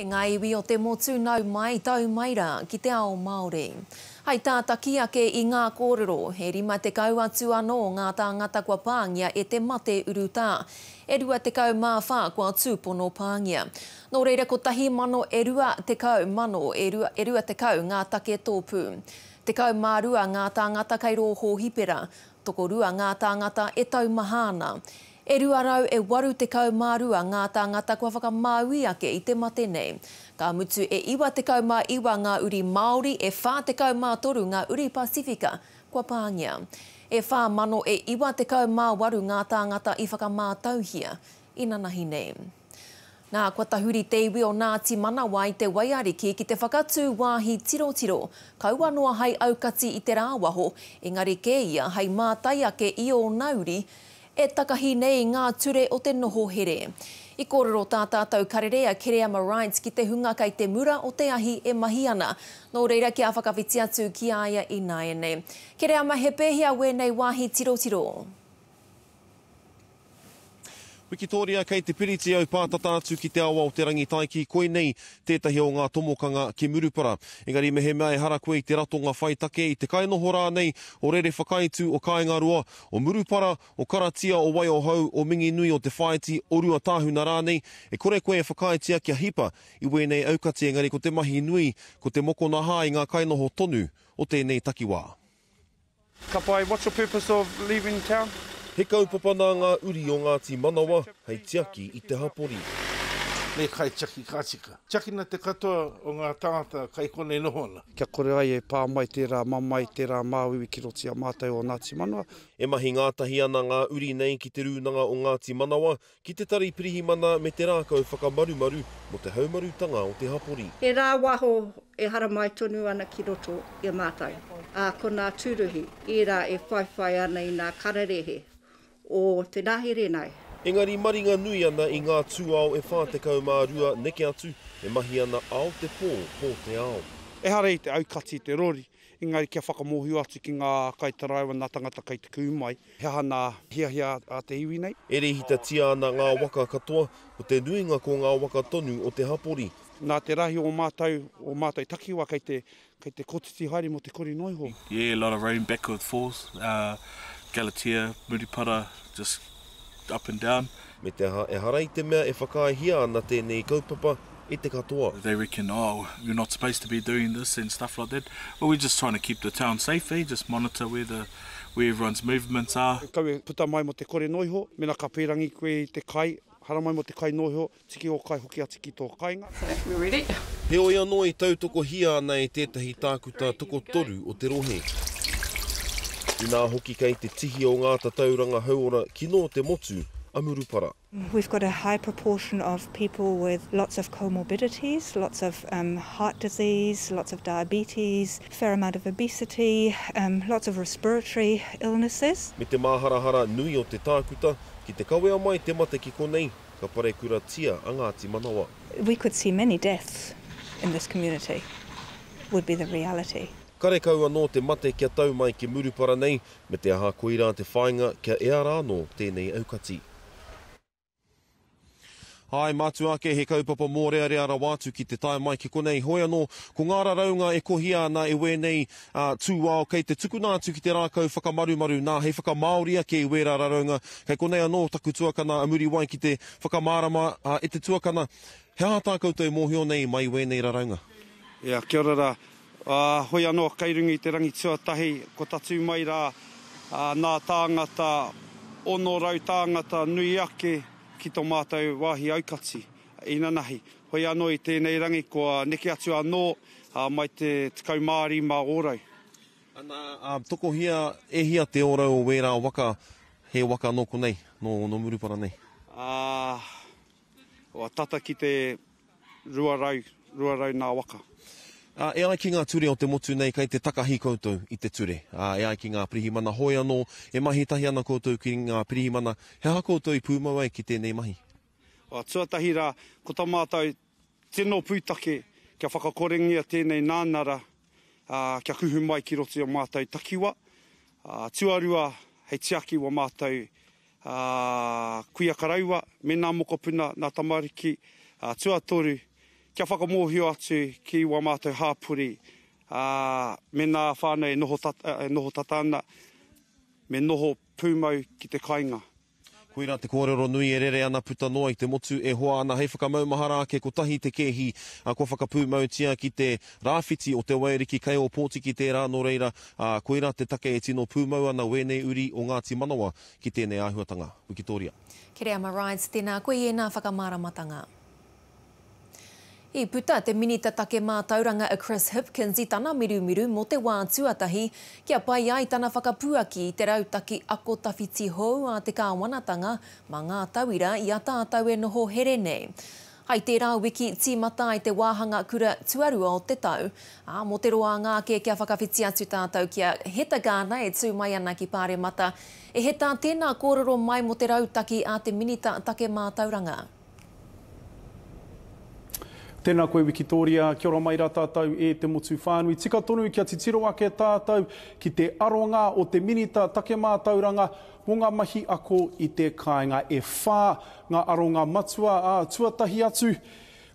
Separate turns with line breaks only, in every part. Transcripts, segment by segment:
E ngā iwi o te motu nau mai, tau mai rā ki te ao Māori. Hai tātaki ake i ngā kōrero, he 50 atu anō ngā tāngata kua pāngia e te mate urutā. E 24 kua tūpono pāngia. Nō reira kotahi mano e 20 mano e rua e 20 ngā take tōpū. 12 ngā tāngata kei rō hōhipera, Tokorua ngā tāngata e taumaha ana. E 282 ngā tāngata kua whakamāui ake i te mate nei. Ka mutu e 99 ngā uri Māori, e 43 ngā uri Pasifika kua pāngia. E 4,098 ngā tāngata i whakamātauhia inanahi nei. Nā, kua tahuri te iwi o Ngāti Manawa i te waiariki ki te whakatū wāhi tirotiro, kaua noa hai aukati i te rāwaho, engari kē ia hai mātai ake i ōna uri e takahi nei i ngā ture o te noho here. I kōrero tā tātou karere a Kereama Wright ki te hunga kei te mura o te ahi e mahi ana, nō reira kia whakawhiti atu ki a ia ināianei. Kereama, he pēhea wēnei wāhi tirotiro?
Wikitōria Kei te piriti au pātata atu ki te awa o Te Rangitaiki, koinei tētahi o ngā tomokanga ki Murupara. Engari mehemea ehara koe i te ratonga whai take, i te kainoho rānei o Rerewhakaaitu, o Kāingaroa, o Murupara, o Karatia, o Waiohou, o Minginui, o Te Whāiti, o Ruatāhuna rānei, e kore koe e whakaaetia kia hipa i wēnei aukati engari ko te mahi nui, ko te mokonahā i ngā kainoho tonu o tēnei takiwā.
Ka pai, what's your purpose of leaving town?
He kaupapa nā ngā uri o Ngāti Manawa hei tiaki i te hapori.
Me kaitiaki ka tika. Tiakina te katoa o ngā tāngata kai konei noho ana.
Kia kore ai e pā mai tērā mamae, tērā māuiui ki roto i a mātou o Ngāti Manawa.
E mahi ngātahi ana ngā uri nei ki Te Rūnanga o Ngāti Manawa, ki te Tari Pirihimana me te Rākau Whakamarumaru mō te haumarutanga o te hapori.
He rāwaho e haramai tonu ana ki roto i a mātou, ā, ko nā tūruhi ērā e whaiwhai ana i nā kararehe o te ngahere nei.
Engari maringa nui ana i ngā tūao e 42 neke atu e mahi ana ao te pō, pō te ao.
Ehara i te aukati i te rori, engari kia whakamōhio atu ki ngā kaitaraiwa, nā tangata kei te kū mai, He aha nā hiahia a te iwi nei?
E rēhitatia ana ngā waka katoa, ko te nuinga ko ngā waka tonu o te hapori.
Nā te rahi o mātou, o mātou takiwa kei te, kei te kotiti haere mō te kori noa iho.
Yeah, a lot of rain backwards falls, Galatea, Murupara, just up and down.
Me te aha, ehara i te mea e whakaaehia ana tēnei kaupapa e te katoa.
They reckon, oh, you're not supposed to be doing this and stuff like that. But we're just trying to keep the town safe, eh? Just monitor where the, where everyone's movements are.
Kau e puta mai mo te kore noa iho, mena ka pērangi koe i te kai, haramai mo te kai noa iho, tiki ō kai hoki atu ki tō kainga.
So, we're ready.
Heoi anō i tautokohia ana e tētahi tākuta tokotoru o te rohe. Inā hoki kei te tihi o ngā tatauranga hauora kino o te motu a Murupara.
We've got a high proportion of people with lots of comorbidities, lots of um, heart disease, lots of diabetes, fair amount of obesity, um, lots of respiratory illnesses.
Me te māharahara nui o te tākuta, ki te kawea mai te mate ki konei, ka parekuratia a Ngāti Manawa.
We could see many deaths in this community, would be the reality.
Karekau anō te mate kia tau mai ki Murupara nei, me te aha koirā te whāinga kia ea rānō tēnei aukati. Āe, mātua ake he kaupapa mōrearea rawa atu ki te tae mai ki konei. Hoi anō, ko ngā raraunga e kohia ana e wēnei tūao kei te tukuna atu ki te rākau whakamarumaru nā hei whakamāori ake i wērā raraunga. Kei konei anō taku tuakana a Muriwai ki te whakamārama e te tuakana, he aha tā koutou e mōhio nei mai i wēnei raraunga?
Ia, kia ora rā. Ā, hoi anō, kei runga i te rangi tuatahi, kua tatū mai rā nā tāngata, 600 tāngata nui ake ki tō mātou wāhi aukati inanahi. Hoi anō i tēnei rangi kua neke atu anō mai te 15 ōrau.
Ana, ā, tokohia, e hia te ōrau o wērā waka, he waka nō konei, nō, nō Murupara nei?
Ā, kua tata ki te 200, 200 nā waka.
Ā, e ai ki ngā ture o te motu nei kei te takahi koutou i te ture. Ā, e ai ki ngā pirihimana hoi anō, e mahi tahi ana koutou ki ngā pirihimana, he aha koutou i pūmau ai ki tēnei mahi?
Ā, tuatahi rā, ko tā mātou tino pūtake kia whakakorengia tēnei nānara, ā, kia kuhu mai ki roto i ō mātou takiwa. Ā, tuarua, hei tiaki wā mātou ā, kuia karaua me nā mokopuna, nā tamariki, ā, tuatoru, Kia whakamōhio atu ki wā mātou hāpori, ā, mēnā whānau e noho tata, e noho tata ana, me noho pūmau ki te kainga.
Koirā te kōrero nui e rere ana puta noa i te motu e hoa ana hei whakamaumahara ake kotahi te kēhi kua whakapūmautia ki te rāwhiti o Te Waiariki kei Ōpōtiki tērā nō reira, ā, koirā te take e tino pūmau ana wēnei uri o Ngāti Manawa ki tēnei āhuatanga. Wikitōria.
Kereama Rides, tēnā koe i ēnā whakamāramatanga. I puta te Minita Take Mātauranga a Chris Hipkins i tana mirumiru mō te wā tuatahi kia pai ai tana whakapuaki i te rautaki ako tawhiti hou a te kāwanatanga mā ngā tauira i a tātou e noho here nei. Hai tērā wiki tīmata ai te wāhanga kura tuarua o te tau, ā, mō te roanga ake kia whakawhiti atu tātou ki a Heta Garner e tū mai ana ki Pāremata. E Heta, tēnā kōrero mai mō te rautaki a te Minita Take Mātauranga.
Tēnā koe Wikitōria, kia ora mai rā tātou e te motu whānui. Tika tonu kia titiro ake tātou ki te aronga o te Minita Take Mātauranga mō ngā mahi ako i te kāinga. E whā ngā aronga matua, ā, tuatahi atu,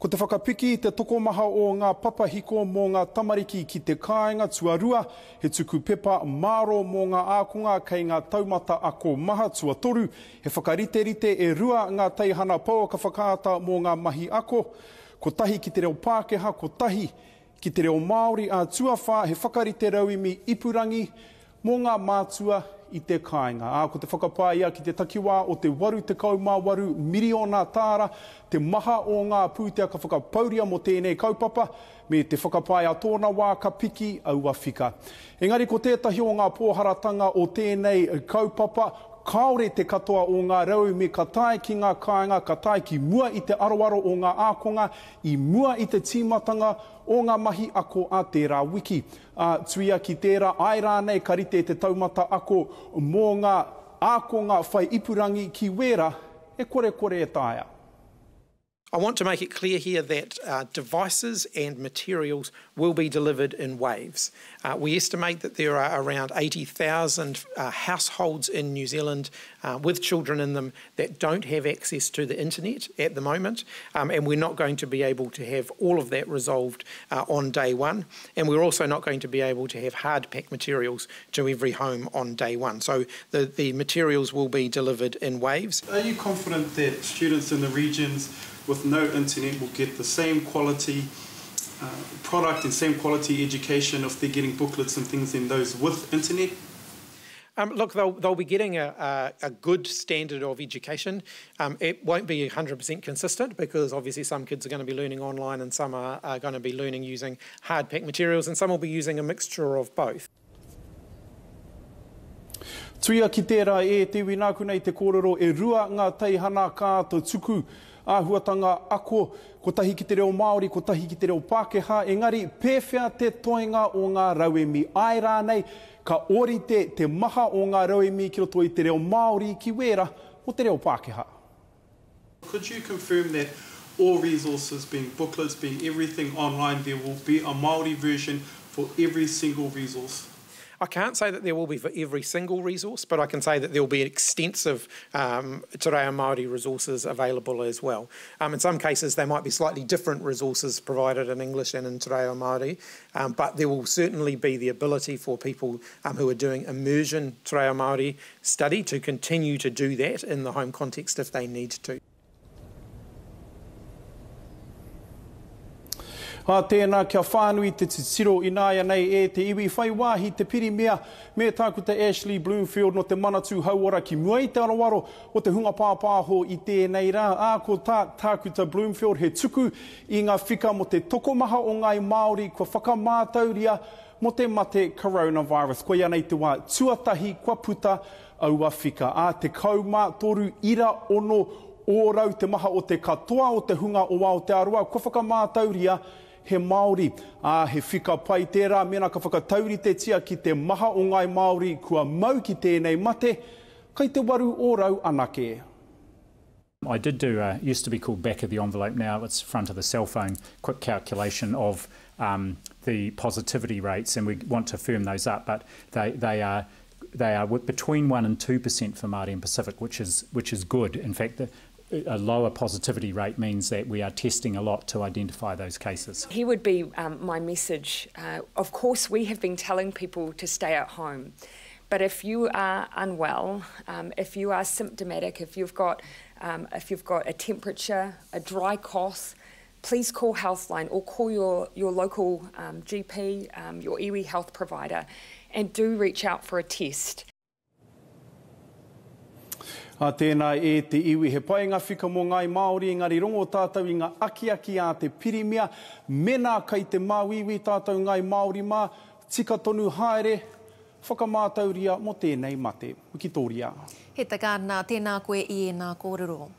ko te whakapiki i te tokomaha o ngā papahiko mō ngā tamariki ki te kāinga, tuarua, he tuku pepa mārō mō ngā ākonga kei ngā taumata ako maha, tuatoru, He whakariterite e rua ngā teihana pouaka whakaata mō ngā mahi ako, kotahi ki te reo Pākehā, kotahi ki te reo Māori, ā, tuawhā he whakarite rauemi ipurangi mō ngā mātua i te kāinga. Ā, ko te whakapae ia ki te takiwā o te 88 miriona tāra te maha o ngā pūtea ka whakapauria mō tēnei kaupapa, me te whakapae a tōna wā ka piki aua whika. Engari ko tētahi o ngā pōharatanga o tēnei kaupapa, kāore te katoa o ngā rauemi ka tae ki ngā kāinga, ka tae ki mua i te aroaro o ngā ākonga i mua i te tīmatanga o ngā mahi ako a tērā wiki. Ā, tuia ki tērā, āe rānei ka rite te taumata ako mō ngā ākonga whai ipurangi ki wērā e korekore e taea.
I want to make it clear here that uh, devices and materials will be delivered in waves. Uh, we estimate that there are around 80,000 uh, households in New Zealand uh, with children in them that don't have access to the internet at the moment, um, and we're not going to be able to have all of that resolved uh, on day one. And we're also not going to be able to have hard pack materials to every home on day one. So the, the materials will be delivered in waves.
Are you confident that students in the regions with no internet will get the same quality uh, product and same quality education if they're getting booklets and things than those with internet?
Um, look, they'll, they'll be getting a, a, a good standard of education. Um, it won't be 100% consistent because obviously some kids are going to be learning online and some are, are going to be learning using hard pack materials and some will be using a mixture of both.
Tuia ki tērā e te iwi nāku nei te kōrero e rua ngā teihana ka āta tuku āhuatanga ako, kotahi ki te reo Māori, kotahi ki te reo Pākehā, engari pēwhea te toenga o ngā rauemi, āe rānei ka ōrite te maha o ngā rauemi ki roto i te reo Māori ki wērā o te reo Pākehā.
Could you confirm that all resources, being booklets, being everything online, there will be a Māori version for every single resource?
I can't say that there will be for every single resource, but I can say that there will be extensive um, Te Reo Māori resources available as well. Um, in some cases, there might be slightly different resources provided in English and in Te Reo Māori, um, but there will certainly be the ability for people um, who are doing immersion Te Reo Māori study to continue to do that in the home context if they need to.
Ā tēnā, kia whānui te titiro ināianei e te iwi whai wāhi te Pirimia me Tākuta Ashley Bloomfield nō te Manatū Hauora ki mua i te aroaro o te hunga pāpāho i tēnei rā, ā, ko tā Tākuta Bloomfield he tuku i ngā whika mō te tokomaha o ngāi Māori kua whakamātauria mō te mate coronavirus. Koia nei te wā tuatahi kua puta aua whika, ā, 13.6% te maha o te katoa o te hunga o Aotearoa kua whakamātauria he Māori, ā, he whika pai tērā mēnā ka whakatauritetia ki te maha o ngāi Māori kua mau ki tēnei mate, kai te 8% anake.
I did do a, used to be called back of the envelope, now it's front of the cell phone, quick calculation of um, the positivity rates, and we want to firm those up, but they, they are they are between 1 and 2% for Māori and Pacific, which is, which is good. In fact, the, a lower positivity rate means that we are testing a lot to identify those cases.
Here would be um, my message. Uh, of course, we have been telling people to stay at home. But if you are unwell, um, if you are symptomatic, if you've got, um, if you've got a temperature, a dry cough, please call Healthline or call your, your local um, GP, um, your iwi health provider, and do reach out for a test.
A tēnā e te iwi, he pai ngā whika mō Ngāi Māori, engari rongo tātou i ngā akiaki a te Pirimia, mena kai te māuiui tātou Ngāi Māori mā, tika tonu haere, whakamātauria mō tēnei mate. Wikitoria.
He taka nā, tēnā koe i ēnā kōrero.